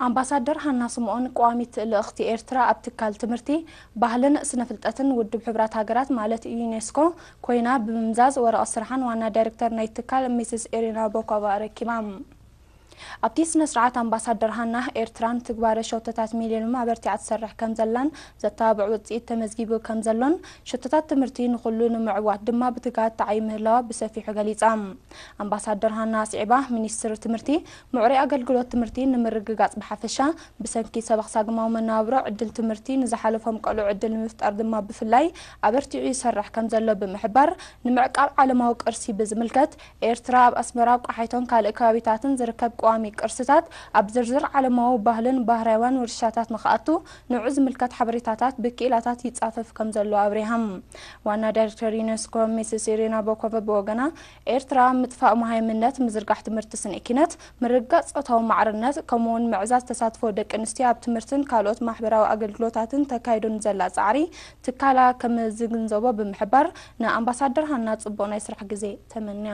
ኣምባሳደር ሃና ስምኦን ቀዋሚት ልእኽቲ ኤርትራ ኣብ ትካል ትምህርቲ፣ ባህልን ስነ ፍልጠትን ውድብ ሕቡራት ሃገራት ማለት ዩኔስኮ ኮይና ብምምዛዝ፣ ወረቐት ስርሓን ዋና ዳይሬክተር ናይ ትካል ሚስስ ኤሪና ቦኮቫ ኣረኪባ። ኣብቲ ስነ ስርዓት ኣምባሳደር ሃና፣ ኤርትራን ትግባረ ሸቶታት ሚሊዮን ኣበርቲዓ ትሰርሕ ከም ዘላን ዘተባብዕ ውፅኢት ተመዝጊቡ ከም ዘሎን፣ ሸቶታት ትምህርቲ ንኹሉ ንምዕዋት ድማ ብትግሃት ተዓይ ምህላዋ ብሰፊሑ ገሊጻ። ኣምባሳደር ሃና ኣስዒባ፣ ሚኒስትሪ ትምህርቲ ምዕሩይ ኣገልግሎት ትምህርቲ ንምርግጋጽ ብሓፈሻ፣ ብሰንኪ ሰበኽ ሳግማዊ መነባብሮ ዕድል ትምህርቲ ንዝሓለፎም ቆልዑ ዕድል ንምፍጣር ድማ ብፍላይ ኣበርቲዑ ይሰርሕ ከም ዘሎ ብምሕባር፣ ንምዕቃብ ዓለማዊ ቅርሲ ብዝምልከት፣ ኤርትራ ኣብ ኣስመራ፣ ቆሓይቶን ካልእ ከባቢታትን ዝርከብ ቀዋሚ ቅርስታት ኣብ ዝርዝር ዓለማዊ ባህልን ባህርያውያን ውርሻታት ንኽኣቱ፣ ንዑ ዝምልከት ሓበሬታታት ብክኢላታት ይጻፈፍ ከም ዘሎ ኣብሪሃም። ዋና ዳይሬክተር ዩኔስኮ ሚስስ ኢሪና ቦኮቨ ብወገና፣ ኤርትራ ምጥፋእ መሃይምነት፣ ምዝርጋሕ ትምህርቲ ስነ ኪነት፣ ምርግጋጽ ጾታዊ ማዕርነት፣ ከምኡውን ምዕዛዝ ተሳትፎ ደቂ ኣንስትዮ ኣብ ትምህርትን ካልኦት ማሕበራዊ ኣገልግሎታትን ተካይዶ ንዘላ ጻዕሪ ትካላ ከም ዝግንዘቦ ብምሕባር፣ ንኣምባሳደር ሃና ጽቡቕ ናይ ስራሕ ግዜ ተመንያ።